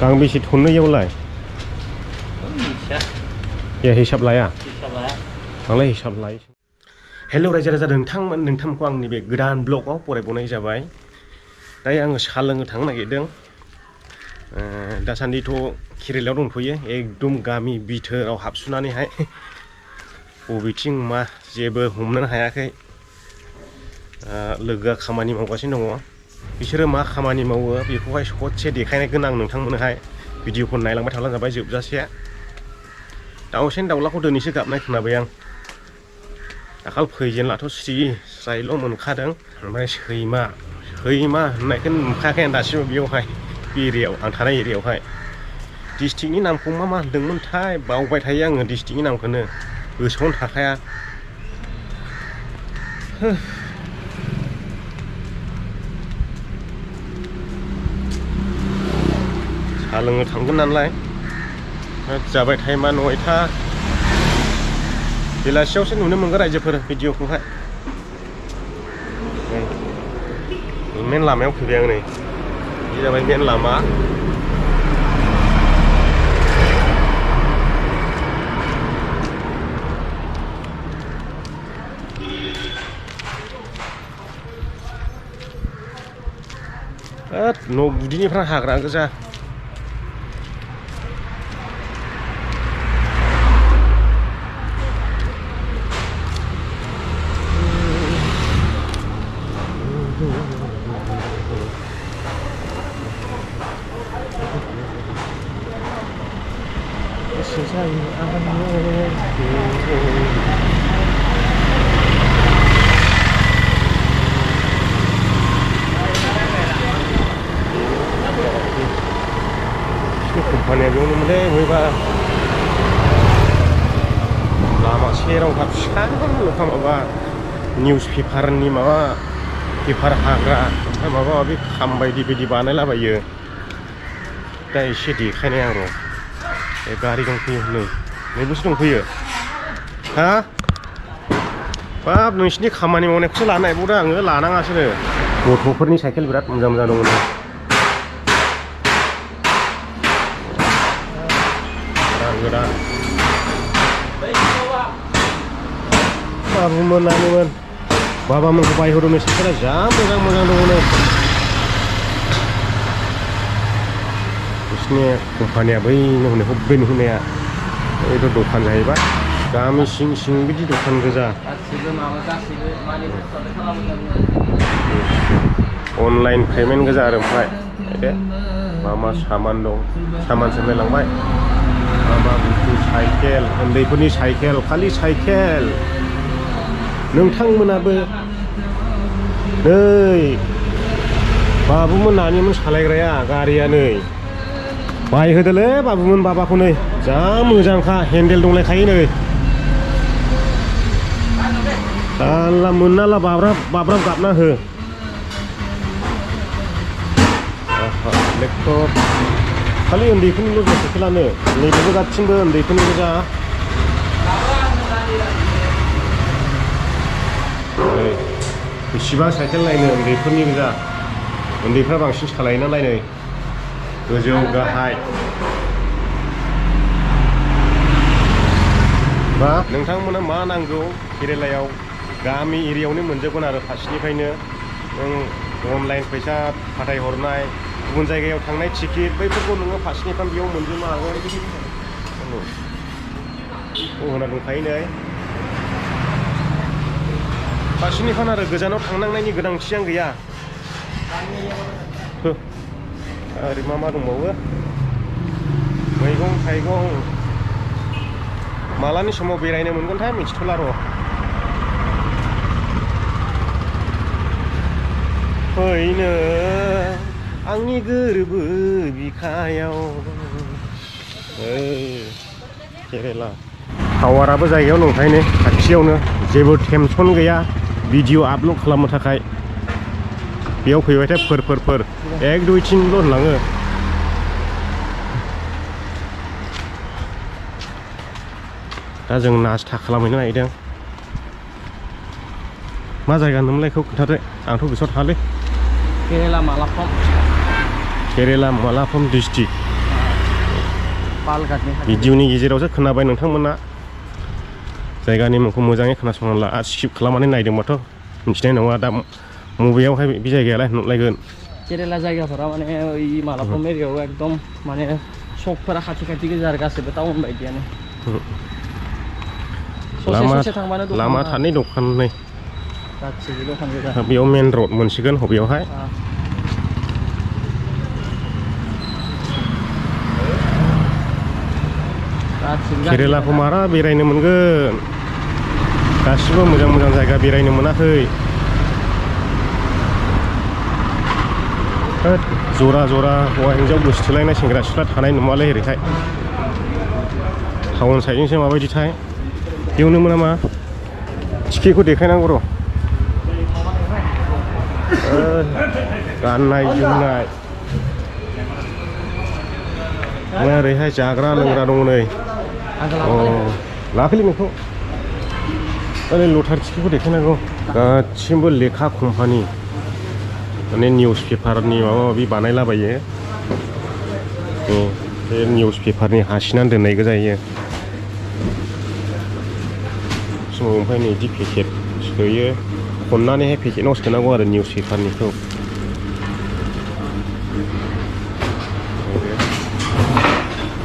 गांबेसे थननो इयावलाय ए हिसाब लाया आंलाय हिसाब लायो हेल' रायजो राजा नोंथांमोनखौ आंनि बे गोदान ब्लगाव बरायबावनाय जाबाय दायो आङो साहा लोंनो थांनो नागिरदों दासान्दिथ' केरेलायाव दंथ'यो एकदम गामि बिथोराव हाबसुनानैहाय बबेथिं मा जेबो हमनो हायाखै लोगोआ खामानि मावगासिनो दङ बिसोरो मा खामानि मावो बेखौहाय ससे देखायनायगोन आं नोंथांमोननोहाय भिडिअखौ नायलांबाय थाब्लानो जाबाय जोबजासे दाउसेन दाउलाखौ दिनैसो गाबनाय खोनाबाय आं दाखाल फैजेनलाथ' स्रि स्रायल' मोनखादों ओमफ्राय सैमा होननायखौनो नुखायाखै आं दासिमबो बेयावहाय बे एरियायाव आं थानाय एरियायावहाय डिस्ट्रिक्टनि नामखौ मा होनदोंमोनथाय बावबाय थायो आङो डिस्ट्रिक्टनि नामखौनो गोसोआवनो थाखाया साहा लोंनो थांगोन नालाय जाबाय टाइमा 9टा बेलासियावसो नुनो मोनगोन रायजोफोर भिडिअखौहाय मेन लामायाव फैबाय आं नै बे जाबाय मेन लामा न' गुदिनिफ्राय हाग्रा गोजा कम्पानिया बेयावनो मोनलै बयबा लामा सेरावहा फिसा माबा निउस पेपारनि माबा पेपार हाग्रा ओमफ्राय माबा माबि खाम बायदि बानायलाबायो दा एसे देखायनाय आं र' बे गारि दंफैयो नैबेसो दंफैयो हा बाब नोंसिनि खामानि मावनायखौसो लानो नागिरबावदों आङो लानाङासोनो गथ'फोरनि साइकेल बिराद मोजां दङ गोदान बाबुमोन बाबामोनखौ बायहरदोंनो साइकेला जा मोजां दङनो बिसिनि कम्पानिया बैनो हनै हब्बै नुहुरनाया बेथ' दखान जाहैबाय गामि सिं बिदि दखान गोजा अनलाइन पेमेन्ट गोजा आरो ओमफ्राय दे मा सामान दं सामान सोलायलांबाय माबा बुस्थु साइकेल उन्दैफोरनि साइकेल खालि साइकेल नोंथांमोनाबो नै बाबुमोन नानिमोन सालायग्राया गारिया नै बायहोदोलै बाबुमोन बाबाखौ नै जा मोजांखा हेन्देल दंलायखायो नै आल्ला मोननाला बाब्राब गाबना हो लेपटप खालि उन्दैफोरनिल' गोजा साइकेलानो नैबेबो गासिबो उन्दैफोरनि गोजा बेसेबां साइकेल नायनो उन्दैफोरनि गोजा उन्दैफ्रा बांसिन सालायो नालाय नै गोजौ गाहाय बा नोंथांमोना मा नांगौ केरेलायाव गामि एरियायावनो मोनजोबगोन आरो फारसेनिफ्रायनो नों अनलाइन फैसा फाथायहरनाय गुबुन जायगायाव थांनाय टिकेट बैफोरखौ नोङो फारसेनिफ्राय बेयाव मोनजोबनो हागोन होना दंखायो नै फारसेनिफ्राय आरो गोजानाव थांनांनायनि गोनांथियानो गैया ओरै मा दंबावो मैगं थाइगं मालानि समाव बेरायनो मोनगोनथाय मिथिथ'ला र' फैनो आंनि गोरबो बिखायाव केरेला टावाराबो जायगायाव दंखायनो खाथियावनो जेबो टेनसन गैया भिडिअ आपल'ड खालामनो थाखाय बेयाव फैबायथाय फोर 1 2 3 ल' होनलाङो दा जों नास्ता खालामहैनो नागिरदों मा जायगा होनोमोनलाय बेखौ खोन्थादो आंथ' गोसोआव थायालै केरेला मालाप्पुरम डिस्ट्रिक्ट पालघाटनि भिडिअनि गेजेरावसो खोनाबाय नोंथांमोना जायगानि मुंखौ मोजाङै खोनासंना ला आरो स्किप खालामनानै नायदोंबाथ' मिथिनाय नङा दा मबेयावहाय बे जायगायालाय नुलायगोन केरेला जायगाफोरा माने ओइ मालाफोर एरियायाव एकदम माने सकफोरा खाथि खाथि गोजा आरो गासैबो टाउन बायदियानो लामा थानाय दखाननै गासैबो दखान गोजा बेयाव मेन रड मोनसिगोन हबेयावहाय केरेलाखौ मारा बेरायनो मोनगोन गासिबो मोजां मोजां जायगा बेरायनो मोनाखै जरा जरा हौवा हिन्जाव गोसोथोलायनाय सेंग्रा सिख्ला थानाय नङालै ओरैहाय टाउन साइडजोंसो माबायदिथाय बेयावनो नामा टिकेटखौ देखायनांगौ र' गाननाय जोमनाय ओरैहाय जाग्रा लोंग्रा दङ नै लाखैलै नोंखौ ओरै लटार टिकेटखौ देखायनांगौ गासिबो लेखा कम्पानि माने निउस पेपारनि माबा माबि बानायलाबायो बे निउस पेपारनि हासिनानै दोननाय गोजायो समाव ओमफ्राय नै बिदि पेकेट सोयो खननानैहाय पेकेटाव सोनांगौ आरो निउस पेपारनिखौ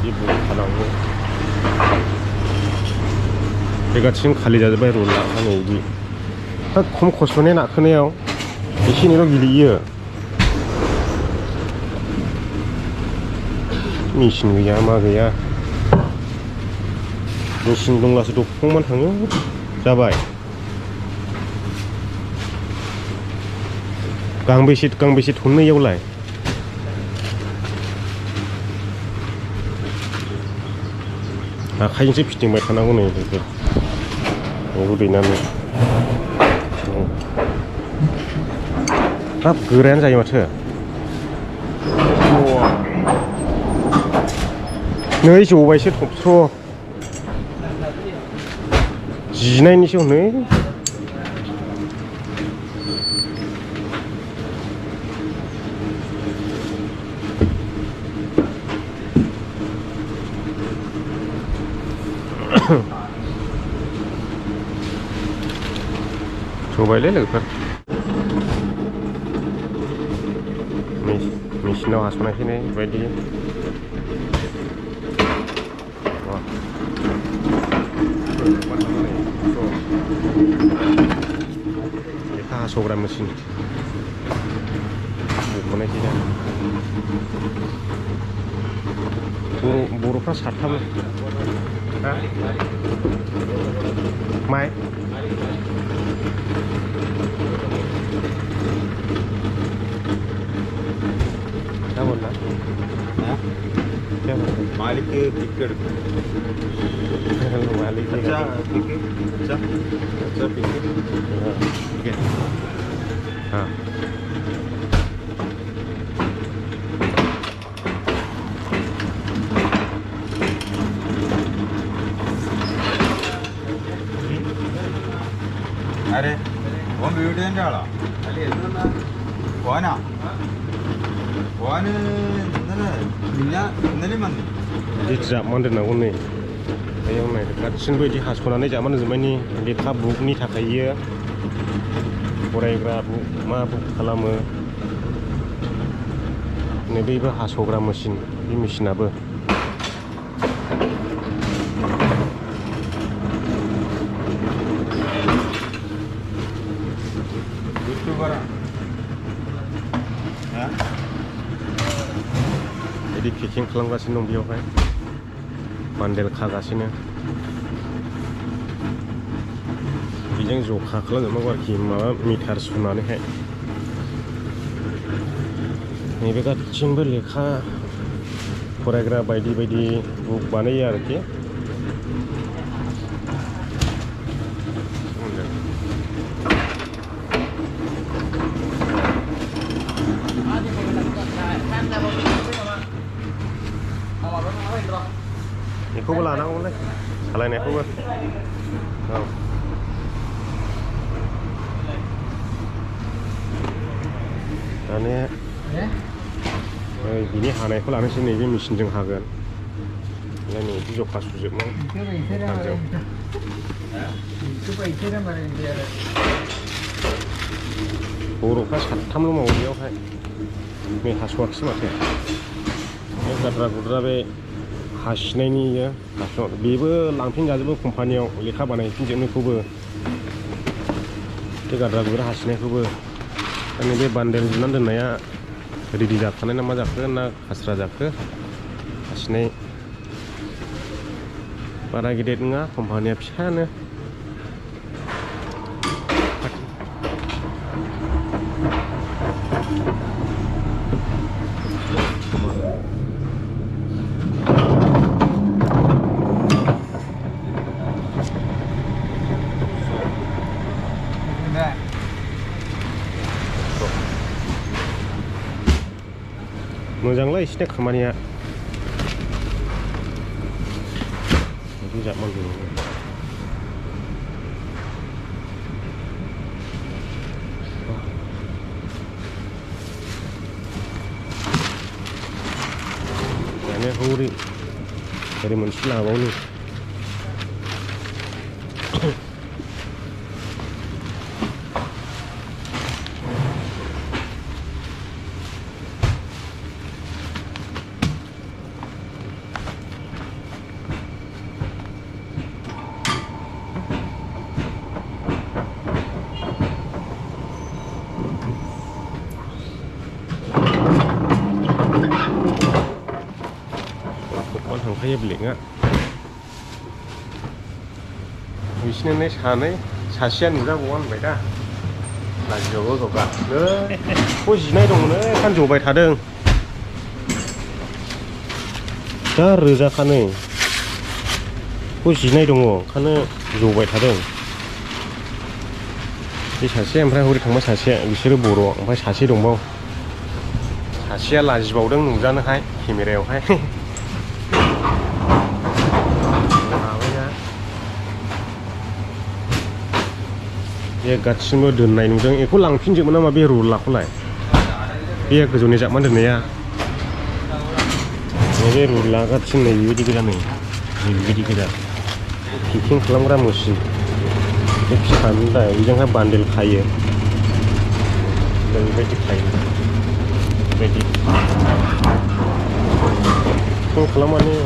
बिदि बुंखानांगौ बे गासिबो खालि जाजोब्बाय रुला नै बिदि खम खस्थ'नि नाखोनायाव एसे एनैल' गिलियो मेचिन गैया मा गैया मेचिन दंब्लासो दफाङावनो थाङो जाबाय गांबेसे थननो इयावलाय आखाइजोंसो फिदिंबाय थानांगौ नै बेखौ दैनानै हाब गोरायानो जायो माथो नै जबायसो थबस्र' जिनायनिसो हनै जबायलै लोगोफोर मेचिनाव हास'नायसै नै बेबायदि लेखा हास'ग्रा मेचिन बख'नायसै दा बर'फ्रा साथाम माइ क्या बोल रहा क्या बोल रहा मालिक के टिकट मालिक अच्छा टिकट अच्छा टिकट ठीक है हाँ अरे वो वीडियो आला പോവാനാ പോവാന് ഇന്നലെ വന്നു बिदि जाबनानै दोननांगौ नै बेयाव नाय गासिनोबो बिदि हास'नानै जाबनानै दोनजोबबाय लेखा बुकनि थाखाय इयो फरायग्रा बुक मा बुक खालामो नै बैबो हास'ग्रा मेचिन बे मेचिनाबो बिदि पेकिं खालामगासिनो दं बेयावहाय बान्डेल खागासिनो बेजों जखा खालामजोबनांगौ आरोखि माबा मिटार सुनानैहाय नैबे गासिनोबो लेखा फरायग्रा बायदि बायदि बुक बानायो आरोखि बेखौबो लानांगौलै सालायनायखौबो औ दानिया बिनि हानायखौ लानोसै नैबे मेचिनजों हागोन ओमफ्राय नै बिदि जखा सुजोबनाय बर'फ्रा साथामल' मावो बेयावहाय नै हास'वाखिसै माथो बे गाद्रा गुद्रा बे हासिनायनि बेबो लांफिनजाजोबो कम्पानियाव लेखा बानायफिनजोबनायखौबो बे गाद्रा गुद्रा हासिनायखौबो माने बे बान्देल जुनानै दोननाया रेडि जाखानाय ना मा जाखो ना हास्रा जाखो हासिनाय बारा गिदिर नङा कम्पानिया फिसायानो मोजांलाय एसे खामानिया बिदि जाबनांगौ दानिया हरै ओरै मोनसे लाबावनि थांखायो बेलेगआ बिसिनो सानै सासेया नुजाबावा होनबाय दा लाजिबावो गावगा नै जिनाय दंनो खान जबाय थादों दा रोजाखानै जिनाय दङ ओंखायनो जबाय थादों बे सासे ओमफ्राय हरै थांबाय सासे बिसोरो बर' ओमफ्राय सासे दंबाव सासेया लाजिबावदों नुजानोहाय केमेरायावहाय बे गासिबो दोननाय नुदों बेखौ लांफिनजोबो नामा बे रुलाखौलाय बे गोजौनि जाबना दोननाया बे रुला गासिबो नै बेबायदि गोजा नै बेबायदि गोजा पेकिं खालामग्रा मेचिन बे फिसानि दा बेजोंहाय बान्देल खायो बेबायदि खायो बेबायदि पेकिं खालामनानै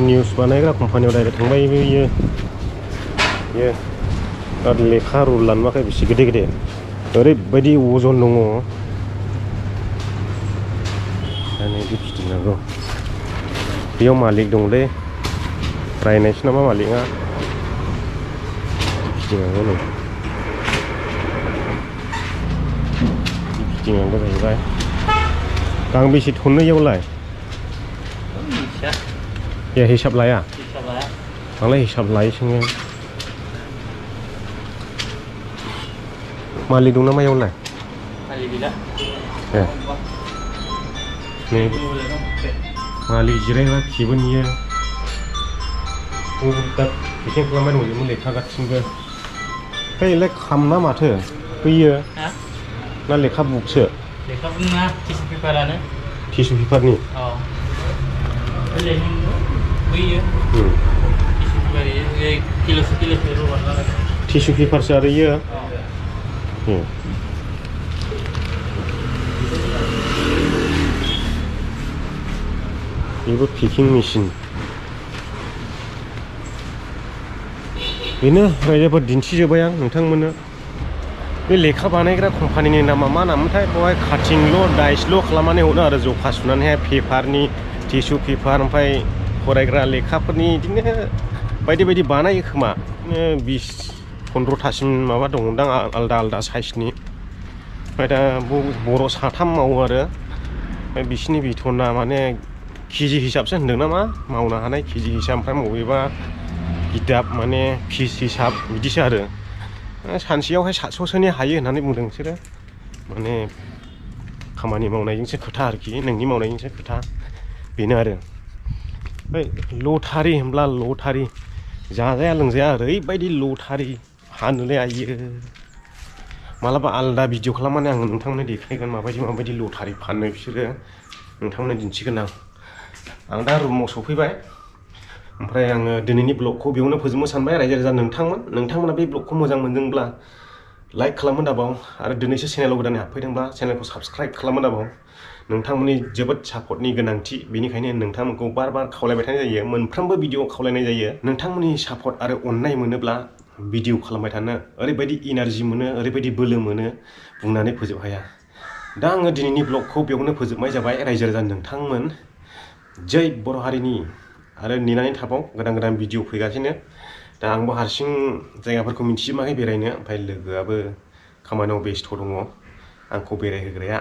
निउस बानायग्रा कम्पानियाव डाइरेक्ट थांबाय बेयो आरो लेखा रुल लानोबाखै बेसे गिदिर गिदिर ओरैबायदि अजन दङ दा नैदि फिदिंनांगौ बेयाव मालिक दंलै रायनायसो नामा मालिकआ फिदिंनांगौ नै फिदिंनांगौ जाहैबाय गांबेसे थनो इयावलाय ए हिसाब लाया आंलाय हिसाब लायोसोङो मालिक दं ना मायावलाय ए नै मालिक जिरायग्रा खिबो नुयो पेकिं खालामबाय दंजोबो लेखा गासिबो बेलाय खामना माथो बैयो ना लेखा बुकसो लेखा बुक नङा टिसु पेपारानो टिसु पेपारनि बैयो टिसु पेपार किल'से रबार टिसु पेपारसो आरो इयो बेबो पेकिं मेचिन बेनो रायजोफोर दिन्थिजोब्बाय आं नोंथांमोननो बे लेखा बानायग्रा कम्पानिनि नामा मा नामोनथाय बेवहाय काटिंल' डाइसल' खालामनानै हरो आरो जखा सुनानैहाय पेपारनि टिसु पेपार ओमफ्राय फरायग्रा लेखाफोरनि बिदिनो बायदि बायदि बानायो खोमा 20-15थासिम माबा दंदां आलदा आलदा साइजनि ओमफ्राय दा बर' साथाम मावो आरो ओमफ्राय बिसिनि बेथना माने केजि हिसाबसो होनदों नामा मावनो हानाय केजि हिसाब ओमफ्राय बबेबा गिदाब माने फिस हिसाब बिदिसो आरो सानसेयावहाय 700सोनि हायो होननानै बुंदों बिसोरो माने खामानि मावनायजोंसो खोथा आरोखि नोंनि मावनायजोंसो खोथा बेनो आरो ओमफ्राय लटारि होनब्ला लटारि जाजाया लोंजाया ओरैबायदि लटारि फानोलै आयो मालाबा आलदा भिडिअ खालामनानै आङो नोंथांमोननो देखायगोन माबायदि लटारि फानो बिसोरो नोंथांमोननो दिन्थिगोन आं आं दा रुमाव सफैबाय ओमफ्राय आङो दिनैनि ब्लगखौ बेयावनो फोजोबनो सानबाय रायजो राजा नोंथांमोना बे ब्लगखौ मोजां मोनदोंब्ला लाइक खालामनो दाबाव आरो दिनैसो चेनेलाव गोदानै हाबफैदोंब्ला चेनेलखौ साबस्क्राइब खालामनो दाबाव नोंथांमोननि जोबोद सापर्टनि गोनांथि बेनिखायनो नोंथांमोनखौ बार खावलायबाय थानाय जायो मोनफ्रोमबो भिडिअ खावलायनाय जायो नोंथांमोननि सापर्ट आरो अननाय मोनोब्ला भिडिअ खालामबाय थानो ओरैबायदि एनार्जि मोनो ओरैबायदि बोलो मोनो बुंनानै फोजोब हाया दा आङो दिनैनि ब्लगखौ बेयावनो फोजोबनाय जाबाय रायजो राजा नोंथांमोन जै बर' हारिनि आरो नेनानै थाबाव गोदान भिडिअ फैगासिनो दा आंबो हारसिं जायगाफोरखौ मिथिजोबाखै बेरायनो ओमफ्राय लोगोआबो खामानियाव बेस्थ' दङ आंखौ बेरायहोग्राया